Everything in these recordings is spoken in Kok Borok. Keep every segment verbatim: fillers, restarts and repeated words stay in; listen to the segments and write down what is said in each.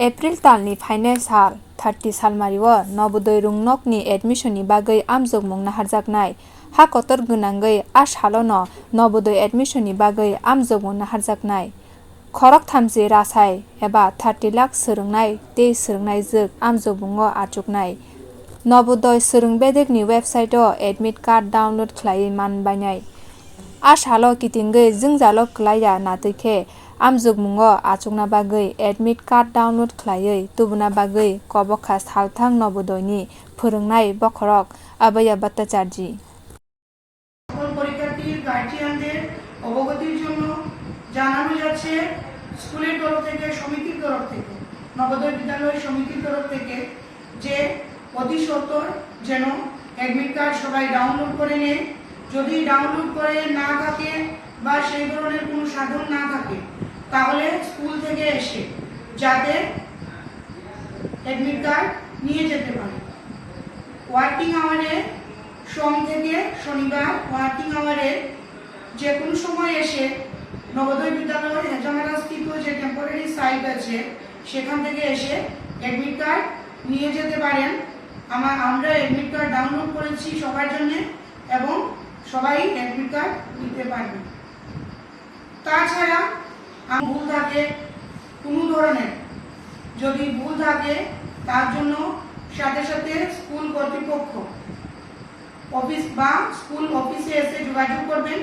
April talni phainai sal thirty salmario Nobodoi rwngnokni admission ni bagwi amjokmung naharjaknai. Ha kotor gwnangwi a salono Nobodoi admission ni bagwi amjokmung naharjaknai. Khorok thamchi rasai eba thirty lakh swrwngnai tei swrwngnaijwk amjokmungo achuknai. Nobodoi swrwng bedekni website o admit card download khlaiwi man bainai. A salo kitingwi jwngjalo kwlaiya natwi khe amjokmungo achukna bagwi admit card download khlaiwi tubuna bagwi kobokha salthang Nobodoini phwrwngnai bokhorok Abhaya Bhattacharjee. সকল পরীক্ষার্থীর গার্জিয়ানদের অবগতির জন্য জানানো যাচ্ছে, স্কুলের তরফ থেকে, সমিতির তরফ থেকে, নবোদয় বিদ্যালয় সমিতির তরফ থেকে যে অতি সত্বর যেন অ্যাডমিট কার্ড সবাই ডাউনলোড করে নেয়। যদি ডাউনলোড করে না থাকে বা সেই ধরনের কোনো সাধন না থাকে, তাহলে স্কুল থেকে এসে যাতে অ্যাডমিট কার্ড নিয়ে যেতে পারে। ওয়ার্কিং আওয়ারে, সোম থেকে শনিবার ওয়ার্কিং আওয়ারে যে কোনো সময় এসে নবোদয় বিদ্যালয় হেজামারা স্থিত যে টেম্পোরারি সাইট আছে, সেখান থেকে এসে অ্যাডমিট কার্ড নিয়ে যেতে পারেন। আমা-, আমরা অ্যাডমিট কার্ড ডাউনলোড করেছি সবার জন্য এবং সবাই অ্যাডমিট কার্ড নিতে পারবেন। তাছাড়া আম-, ভুল থাকে কোনো ধরনের, যদি ভুল থাকে তার জন্য সাথে সাথে স্কুল কর্তৃপক্ষ অফিস বা স্কুল অফিসে এসে যোগাযোগ করবেন।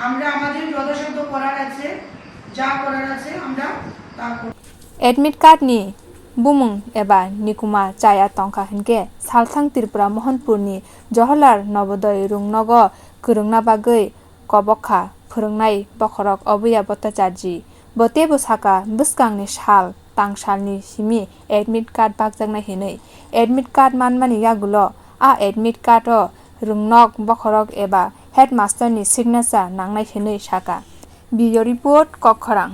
আমরা আমাদের যথাসাধ্য করার আছে, যা করার আছে আমরা তা করব। Admit card ni bumung eba nikuma chaya tongkha hinkhe salthang Tripura Mohanpur ni Jawaharlal Nobodoy rwngnogo kwrwngna bagwi kobokha phwrwngnai bokhorok Abhaya Bhattacharjee. Bo teibo saka bwskangni sal tangsalni simi admit card bakjaknai hinwi. Admit card manmani yagulo a admit card o rwngnok bokhorok eba headmaster ni signature nangnai hinwi saka. Bureau report, Kokkhorang.